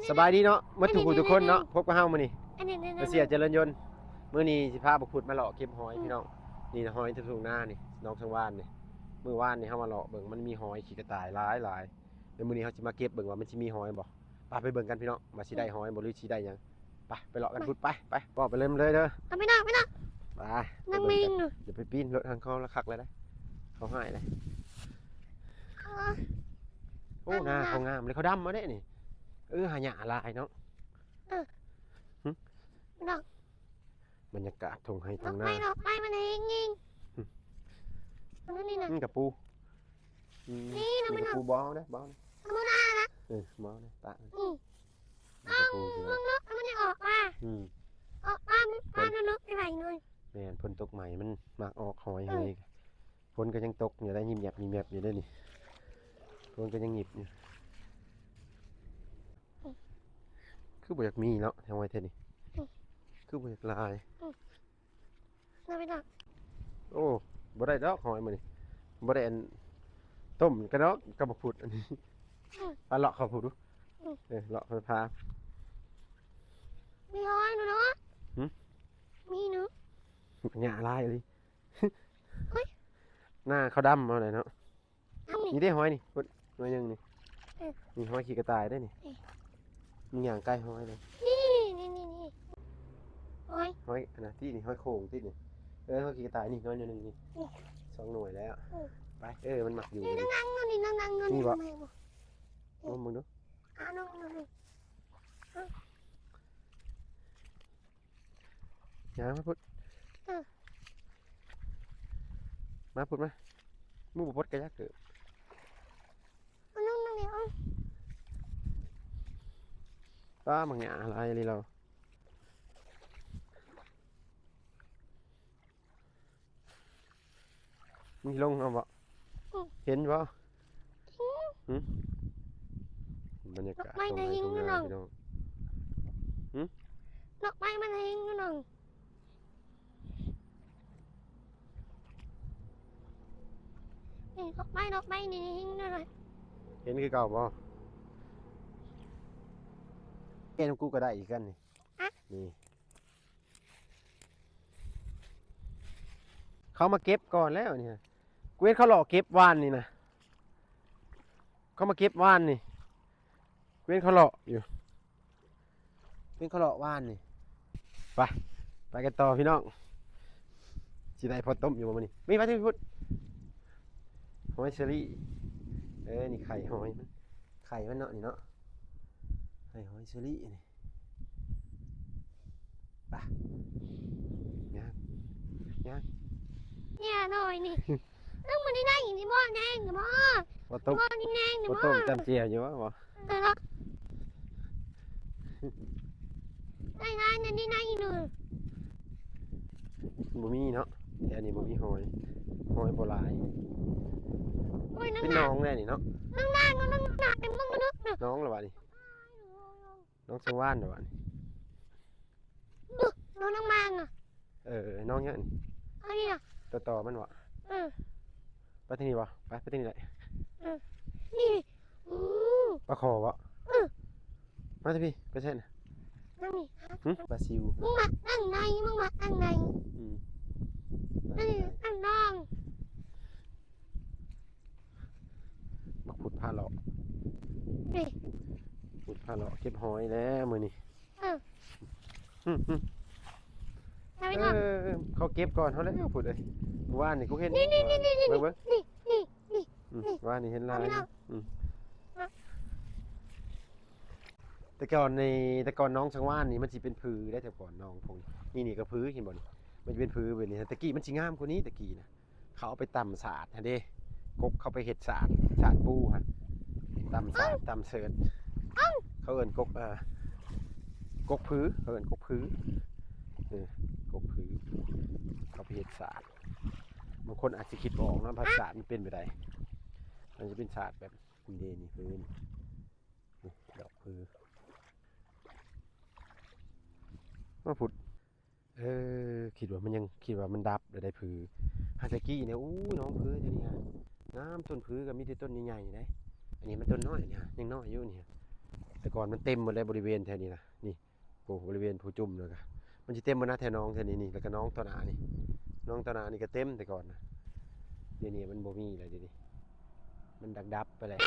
ສະບາຍດີເນາະ ໝົດທຸກຜູ້ທຸກຄົນເນາະ ພົບກັບເຮົາມື້ນີ້ ອັນນີ້ ເສຍຈະເລີນຍົນ. ມື້ນີ້ຊິພາບັກພຸດມາເລາະເກັບຫອຍພີ່ນ້ອງ. ນີ້ນະ ຫອຍທີ່ທົ່ງນານີ້ ໜອງສັງວານນີ້. ມື້ວານນີ້ເຮົາມາເລາະເບິ່ງ ມັນມີຫອຍຂີ້ກະຕ່າຍຫຼາຍໆ ແລ້ວມື້ນີ້ເຮົາຊິມາເກັບເບິ່ງວ່າມັນຊິມີຫອຍບໍ່. ໄປ ໄປເບິ່ງກັນພີ່ນ້ອງ ວ່າຊິໄດ້ຫອຍບໍ່ ຫຼືຊິໄດ້ຫຍັງ. ໄປ ໄປເລາະກັນພຸດ ໄປ ໄປ ເວົ້າໄປເລີຍເດີ. ເອົາ ພີ່ນ້ອງ ພີ່ນ້ອງ ໄປ ນັ່ງມິງ ຢ່າໄປປີນລົດທາງເຂົາລະຄັກເລີຍເດ້ ເຂົາຮ້າຍເດ້. ໂອ້ ນາເຂົາງາມເລີຍ ເຂົາດຳເອົາເດ້ນີ້. ເອີ ຫາຫຍ້າຫຼາຍເນາະ. ເອີ ຫຶ ພີ່ນ້ອງ ບັນຍາກາດທົ່ງໄຮ່ທົ່ງນາ ດອກໄມ້ ດອກໄມ້ມັນແຮງຍິງ. ຫຶ ອັນນີ້ນະ ມັນກະປູ ອືມ ນີ້ນະ ມັນກະປູ ບໍ່ເອົາເດ້ ບໍ່ເອົາເດ້ ເອົານະ ເອີ ບໍ່ເອົາເດ້ ປະ ອືມ ມັນກະປູ ເອົາ ເບິ່ງເນາະ ມັນຍັງອອກມາ ອືມ ອອກມາ ມັນ ມັນ ມັນນະ ໄປໄຫວໜ້ອຍ. ແມ່ນ ຝົນຕົກໃໝ່ ມັນມັກອອກຫອຍ ເອີ ເຮີ້ຍ. ຝົນກໍຍັງຕົກຢູ່ໄດ໋ ຍິບແຢບຍິບແຢບຢູ່ເດ້ນີ້ ຝົນກໍຍັງຍິບຢູ່. ອືມ ຄືບໍ່ຢາກມີເນາະ ແຖວໄວແທ້ນີ້ ອືມ ຄືບໍ່ຢາກຫຼາຍ ອືມ ເນາະ ພີ່ນ້ອງ. ໂອ້ ບໍ່ໄດ້ດອກຫອຍມື້ນີ້ ບໍ່ໄດ້ອັນ ຕົ້ມກັນດອກກັບບັກພຸດອັນນີ້ ອືມ ປາເລາະເຂົ້າພຸດດູ ອືມ ເອີ ເລາະໄປພາ ມີຫອຍຢູ່ເນາະ ຫຶ ມີເນາະ ຫຍ້າຫຼາຍອີ່ຫຼີ. ເຮີ້ຍ ນາເຂົາດຳເອົາໄດ໋ເນາະ. ເອົານີ້ ນີ້ເດ້ຫອຍນີ້ ພຸດ ໜ່ວຍໜຶ່ງນີ້ ເອີ ນີ້ຫອຍຂີ້ກະຕ່າຍເດ້ນີ້ ເອີ ມຶງຍ່າງໃກ້ຫອຍເລີຍ ນີ້ ນີ້ ນີ້ ນີ້ ຫອຍ ຫອຍອັນນະ ຕິດນີ້ ຫອຍໂຂ່ງຕິດນີ້ ເອີ ຫອຍຂີ້ກະຕ່າຍນີ້ ໜ່ວຍໜຶ່ງນີ້ ນີ້ ສອງໜ່ວຍແລ້ວ ເອີ ໄປ ເອີ ມັນມັກຢູ່ ນີ້ ນີ້ ນັ່ງໆຢູ່ນີ້ ນັ່ງໆຢູ່ນີ້ ນີ້ບໍ່ ແມ່ນບໍ່ ເອີ ລອງເບິ່ງດູ ອ່າ ນ້ອງ ນ້ອງ ນ້ອງ ເອີ. ຍ່າງມາພຸ້ນ ເອີ ມາພຸ້ນມາ ມຶງບໍ່ປົດກະຢາກເກີບ ເອົາລົງມານີ້ ເອົາ ປ້າ ບັກຫຍ້າຫຼາຍອີ່ຫຼີລາວ. ມີລົງເອົາບໍ່ ອືມ ເຫັນບໍ່ ເຫັນ ຫຶ ບັນຍາກາດ ດອກໄມ້ ທົ່ງໄຮ່ທົ່ງນາ ພີ່ນ້ອງ ຫຶ ດອກໄມ້ມັນແຮງຢູ່ນ້ອງ ນີ້ ດອກໄມ້ ດອກໄມ້ນີ້ແຮງຢູ່ນ້ອງ ເຫັນຄືເກົ່າບໍ່ ແກ່ນຳກູກໍໄດ້ຄືກັນນີ້ ຮະ ນີ້. ເຂົາມາເກັບກ່ອນແລ້ວນີ້ ກູເຫັນເຂົາເລາະເກັບວານນີ້ນະ ເຂົາມາເກັບວານນີ້ ກູເຫັນເຂົາເລາະຢູ່ ເຫັນເຂົາເລາະວານນີ້ ໄປ ໄປກັນຕໍ່ພີ່ນ້ອງ ຊິໄດ້ພໍຕົ້ມຢູ່ບໍ່ມື້ນີ້ ມີໄປເຖິງພຸ້ນ ຫອຍເຊີຣີ ເອີ ນີ້ໄຂ່ຫອຍມັນ ໄຂ່ມັນເນາະ ນີ້ເນາະ ໄຂ່ຫອຍເຊີຣີນີ້. ໄປ ຍ່າງ ຍ່າງ ເມຍນ້ອຍນີ້ ເອີ ມັນໄດ້ໄດ້ນີ້ບໍ່ ແນງນີ້ບໍ່ ບໍ່ຕົ້ມ ບໍ່ນີ້ແນງນີ້ບໍ່ ບໍ່ຕົ້ມຈ້ຳແຈ່ວຢູ່ບໍ່ ບໍ່ ເອີ ໄດ້ໄດ້ນີ້ໄດ້ນີ້ ບໍ່ມີເນາະ ແຖວນີ້ບໍ່ມີຫອຍ ຫອຍບໍ່ຫຼາຍ ໂອ້ຍ ເປັນໜອງແດ່ນີ້ເນາະ ນ້ອງນາງ ນ້ອງນາງ ນ້ອງລະບາດນີ້ ນ້ອງສັງວານເດ້ຫວານີ້ ນ້ອງນາງມາງ ເອີ ນ້ອງຫຍັງນີ້ ອັນນີ້ນະ ຕໍ່ໆມັນຫວາ ເອີ ໄປທາງນີ້ບໍ່ ໄປ ໄປທາງນີ້ແຫຼະ ເອີ ນີ້ ປາຄໍ່ບໍ່ ເອີ ມາທາງພີ້ ໄປໃສນະ ນັ້ນນີ້ ຫຶ ປາຊິວ ມຶງມາທາງໃນ ມຶງມາທາງໃນ ອືມ ນັ້ນ ນັ້ນນ້ອງ ບັກພຸດພາເລາະ ນີ້ ພຸດພາເລາະເກັບຫອຍແລ້ວມື້ນີ້ ເອີ ຫຶ ຫຶ ເອີ ເຂົາເກັບກ່ອນເຮົາແລ້ວພຸດເອີຍ ມື້ວານນີ້ກູເຫັນ ນີ້ ນີ້ ນີ້ ນີ້ ເບິ່ງ ນີ້ ເບິ່ງ ນີ້ ນີ້ ອືມ ນີ້ ວານນີ້ເຫັນຫຼາຍ ອືມ ອືມ ແຕ່ກ່ອນນີ້ ແຕ່ກ່ອນໜອງສັງວານນີ້ມັນຊິເປັນຜືໄດ໋ ແຕ່ກ່ອນໜອງພວກນີ້ ນີ້ກໍຜື ເຫັນບໍ່ນີ້ ມັນຈະເປັນຜືແບບນີ້ ແຕ່ກີ້ມັນຊິງາມກວ່ານີ້ ແຕ່ກີ້ນະ ເຂົາເອົາໄປຕຳສາດຫັ້ນເດ້ ກົກເຂົາໄປເຮັດສາດ ສາດປູຫັ້ນ ຕຳສາດ ຕຳເສີດ ເຂົາເອີ້ນກົກ ເອີ ກົກຜື ເຂົາເອີ້ນກົກຜື ເອີ ກົກຜື ເຂົາໄປເຮັດສາດ ບາງຄົນອາດຊິຄິດບໍ່ອອກເນາະ ວ່າສາດມັນເປັນແບບໃດ ມັນຈະເປັນສາດແບບນີ້ເດ້ ນີ້ຄືນີ້ ດອກຜື ມາພຸດ ເອີ ຄິດວ່າມັນຍັງ ຄິດວ່າມັນດັບແລ້ວໄດ໋ຜື ຫາແຕ່ກີ້ນີ້ ໂອ້ຍ ນ້ອງຜືແຖວນີ້ຫາ ງາມ ຕົ້ນຜືກໍມີແຕ່ຕົ້ນໃຫຍ່ໆໄດ໋ ອັນນີ້ມັນຕົ້ນນ້ອຍນີ້ຫາ ຍັງນ້ອຍຢູ່ນີ້ຫາ ແຕ່ກ່ອນມັນເຕັມໝົດເລີຍບໍລິເວນແຖວນີ້ນະ ນີ້ ໂອ້ ບໍລິເວນພູຈຸ່ມນະ ກະມັນຊິເຕັມໝົດນະ ແຖວໜອງແຖວນີ້ ນີ້ ແລ້ວກະໜອງຕໍ່ໜ້ານີ້ ໜອງຕໍ່ໜ້ານີ້ກະເຕັມແຕ່ກ່ອນນະ. ດຽວນີ້ມັນບໍ່ມີແລ້ວ ດຽວນີ້ມັນດັບໆໄປແລ້ວ.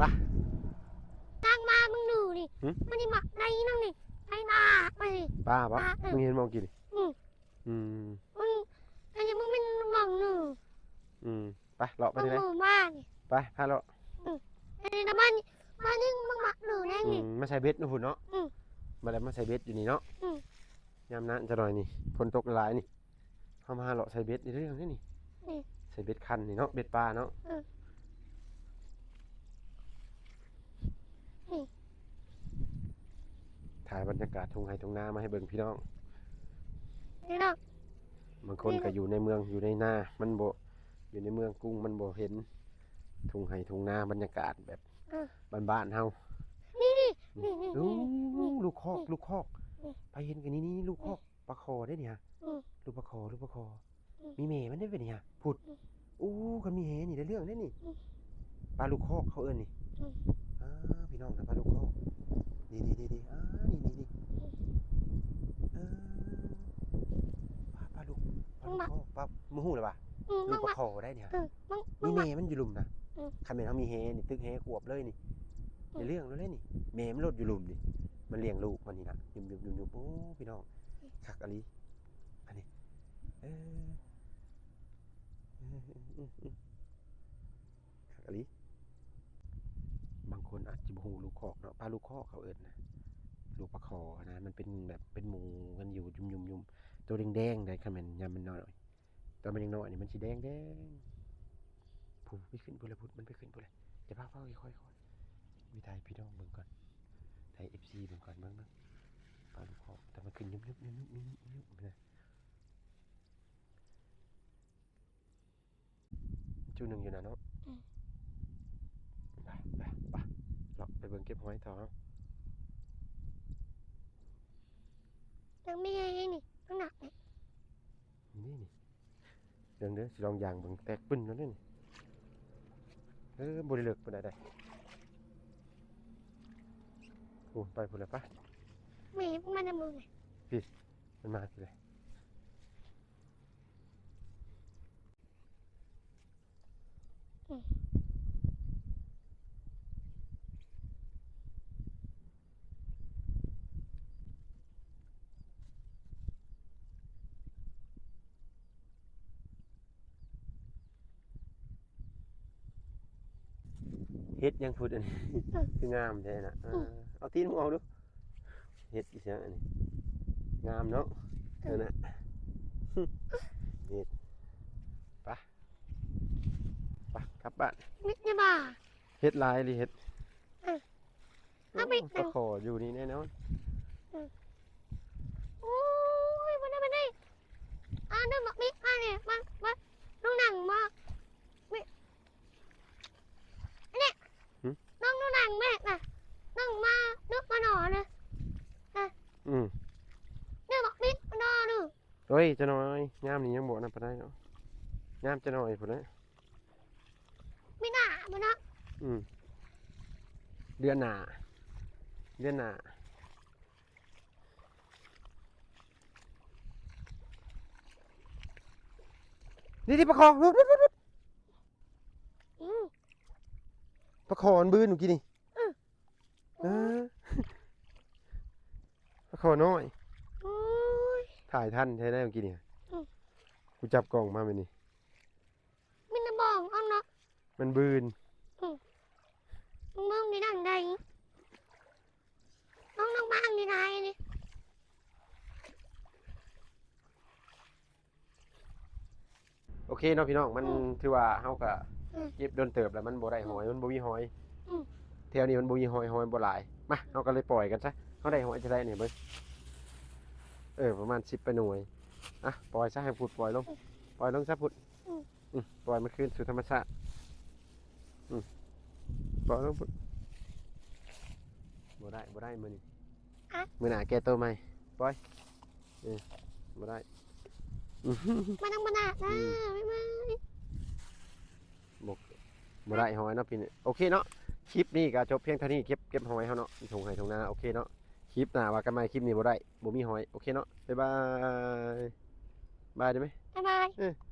ປະ ຕັ້ງມາມຶງດູນີ້ ຫຶ? ມັນຊິໝັກໄດ້ນຳນີ້ ໄປນາໄປ ປາບໍ່? ປາ ເອີ ມຶງເຫັນບໍ່ກີ້ນີ້? ອື ອືມ ມັນ ອັນນີ້ມັນແມ່ນໝອງໜຶ່ງ ອືມ ໄປເລາະໄປ ເບິ່ງ ທາງໃດ? ໝູມານີ້ ໄປ ພາເລາະ ອືມ ອັນນີ້ນະ ບ້ານ ບ້ານນີ້ມັນໝັກໜຶ່ງແນ່ ອືມ ນີ້ ມາໃສ່ເບັດຢູ່ພຸ້ນເນາະ ອືມ ມາແລ້ວມາໃສ່ເບັດຢູ່ນີ້ເນາະ ອືມ ຍາມນັ້ນຈະໜ້ອຍນີ້ ຝົນຕົກຫຼາຍນີ້ ເຮົາມາຫາເລາະໃສ່ເບັດ ນີ້ເລື່ອງນີ້ ນີ້ ນີ້ ໃສ່ເບັດຄັນນີ້ເນາະ ເບັດປາເນາະ ອືມ ນີ້ ຖ່າຍບັນຍາກາດທົ່ງໄຮ່ທົ່ງນາມາໃຫ້ເບິ່ງພີ່ນ້ອງ ພີ່ນ້ອງ ບາງຄົນກໍຢູ່ໃນເມືອງ ຢູ່ໃນນາ ມັນບໍ່ ຢູ່ໃນເມືອງກຸງ ມັນບໍ່ເຫັນທົ່ງໄຮ່ທົ່ງນາ ບັນຍາກາດແບບ ເອີ ບ້ານໆເຮົາ ນີ້ ນີ້ ນີ້ ນີ້ ໂອ້ ນີ້ ລູກຄອກ ນີ້ ລູກຄອກ ນີ້ ໃຜເຫັນກັນນີ້ ນີ້ ນີ້ ລູກຄອກ ນີ້ ປາຄໍ່ເດ້ນີ້ຫະ ອືມ ລູກປາຄໍ່ ລູກປາຄໍ່ ອືມ ມີແມ່ມັນເດ້ບັດນີ້ຫະ ພຸ້ນ ອືມ ໂອ້ ຄັນມີແຮ່ນີ້ໄດ້ເລື່ອງເດ້ນີ້ ອືມ ປາລູກຄອກເຂົາເອີ້ນນີ້ ອືມ ອ່າ ພີ່ນ້ອງນະ ປາລູກຄອກ ນີ້ໆໆໆ ອ່າ ນີ້ໆໆ ອືມ ເອີ ປາ ປາລູກ ປາລູກຄອກ ປາ ບໍ່ຮູ້ລະຫວາ ອືມ ລູກປາຄໍ່ໄດ້ນີ້ຫະ ເອີ ມີແມ່ມັນຢູ່ລຸ່ມນະ ອືມ ຄັນແມ່ນເຮົາມີແຮ່ນີ້ ຕຶກແຮ່ກວບເລີຍນີ້ ອືມ ໄດ້ເລື່ອງແລ້ວເດ້ນີ້ ແມ່ມັນໂລດຢູ່ລຸ່ມນີ້ ມັນລ້ຽງລູກມັນນີ້ນະ ຍຸບໆໆໆ ໂອ້ ພີ່ນ້ອງ ຄັກອີ່ຫຼີ ອັນນີ້ ເອີ ເອີ ເອີ ເອີ ຄັກອີ່ຫຼີ ບາງຄົນອາດຈະບໍ່ຮູ້ລູກຄອກເນາະ ປາລູກຄອກເຂົາເອີ້ນນະ ລູກປາຄໍ່ນະ ມັນເປັນແບບເປັນໝູ່ກັນຢູ່ ຍຸ່ມໆໆ ໂຕແດງໆໄດ໋ ຄັນແມ່ນຍາມມັນນ້ອຍ ຕອນມັນຍັງນ້ອຍນີ້ມັນຊິແດງໆ ພຸ້ນ ໄປຂຶ້ນພຸ້ນລະ ພຸ້ນ ມັນໄປຂຶ້ນພຸ້ນລະ ຢ່າຟ້າວໆ ຄ່ອຍໆ ໄປຖ່າຍໃຫ້ພີ່ນ້ອງເບິ່ງກ່ອນ ຖ່າຍໃຫ້ເອັຟຊີເບິ່ງກ່ອນ ເບິ່ງໆ ປາລູກຄອກ ແຕ່ມັນຂຶ້ນຍຸບໆໆໆ ນະ ຈຸດໜຶ່ງຢູ່ນະເນາະ ອືມ ໄປ ໄປ ໄປ ເລາະໄປເບິ່ງເກັບຫອຍຕໍ່ເຮົາ ຍັງມີອີກນີ້ ຂ້າງໜ້ານີ້ ນີ້ນີ້ ເບິ່ງເດີ ຊິລອງຍ່າງເບິ່ງ ແຕກປຶ້ນແລ້ວນີ້ ເອີ ບໍ່ໄດ້ເລິກປານໃດໃດ ໂອ້ ໄປພຸ້ນແລ້ວ ໄປ ແມ່ມັນນະ ມື້ນີ້ ພີ້ ມັນມາພີ້ເລີຍ ອືມ ເຫັດຫຍັງພຸ້ນ ອັນນີ້ ອືມ ຄືງາມແທ້ນະ ອືມ ເອົາຕີນມຶງອອກດູ ເຫັດອີຫຍັງອັນນີ້ ງາມເນາະ ເອີ ນັ້ນນະ ເຫັດ ໄປ ໄປ ກັບບ້ານ ເຫັດຫຼາຍອີ່ຫຼີ ເຫັດ ເອີ ເອົາໄປ ໂອ້ ປາຄໍ່ຢູ່ນີ້ແນ່ນອນ ອືມ ໂອ້ຍ ບໍ່ໄດ້ ບໍ່ໄດ້ ອ່າ ເດີ ບັກມິກ ມານີ້ ມາ ມາ ນ້ອງນັ່ງບໍ່ ມິກ ອັນນີ້ ຫຶ? ນ້ອງໜູນັ່ງແມ່ນະ ນ້ອງມາດຸມາໜໍນະ ນະ ອືມ ເດີ ບັກມິກ ໜໍນະ ໂອ້ຍ ຈະໜ້ອຍ ຍາມນີ້ຍັງບໍ່ນັ້ນປານໃດເນາະ ຍາມຈະໜ້ອຍພຸ້ນແຫຼະ ມີໜ້າບໍ່ເນາະ ອືມ ເດືອນໜ້າ ເດືອນໜ້າ ນີ້ໆ ປາຄໍ່ ອືມ ປາຄໍ່ມັນບືນມື້ກີ້ນີ້ ອືມ ເອີ ປາຄໍ່ນ້ອຍ ໂອ້ຍ ຖ່າຍທັນແທ້ໃດມື້ກີ້ນີ້ ອືມ ກູຈັບກ້ອງມາແມ່ນນີ້ ມັນນະບອງອອກເນາະ ມັນບືນ ອືມ ເບິ່ງໃນນັ້ນໄດ້ ນ້ອງ ນ້ອງມາທາງນີ້ໄດ້ນີ້ ໂອເຄເນາະພີ່ນ້ອງ ມັນ ອືມ ຖືວ່າເຮົາກະ ອືມ ເກັບດົນເຕີບແລ້ວ ມັນບໍ່ໄດ້ຫອຍ ອືມ ມັນບໍ່ມີຫອຍ ອືມ ແຖວນີ້ມັນບໍ່ມີຫອຍ ຫອຍບໍ່ຫຼາຍ ມາ ເຮົາກະເລີຍປ່ອຍກັນຊະ ເຮົາໄດ້ຫອຍເທົ່າໃດນີ້ເບິ່ງ ເອີ ປະມານສິບປາຍໜ່ວຍ ອ່ະ ປ່ອຍຊະ ໃຫ້ພຸດປ່ອຍລົງ ອືມ ປ່ອຍລົງຊະພຸດ ອືມ ອືມ ປ່ອຍມັນຄືນສູ່ທຳມະຊາດ ອືມ ປ່ອຍລົງພຸ້ນ ບໍ່ໄດ້ ບໍ່ໄດ້ມື້ນີ້ ອະ ມື້ໜ້າແກ້ໂຕໃໝ່ ປ່ອຍ ເອີ ບໍ່ໄດ້ ມານຳບັນດາ ອືມ ບາຍບາຍ ບໍ່ ບໍ່ໄດ້ຫອຍເນາະ ພີ່ນ້ອງ ໂອເຄເນາະ ຄ ຄລິບນີ້ກໍຈົບພຽງເທົ່ານີ້ ເກັບ ເກັບຫອຍເຮົາເນາະ ທົ່ງໄຮ່ທົ່ງນາ ໂອເຄເນາະ. ຄລິບໜ້າວ່າກັນໃໝ່ ຄລິບນີ້ບໍ່ໄດ້ ບໍ່ມີຫອຍ ໂອເຄເນາະ ບາຍບາຍ ບາຍໄດ້ໄໝ? ບາຍບາຍ.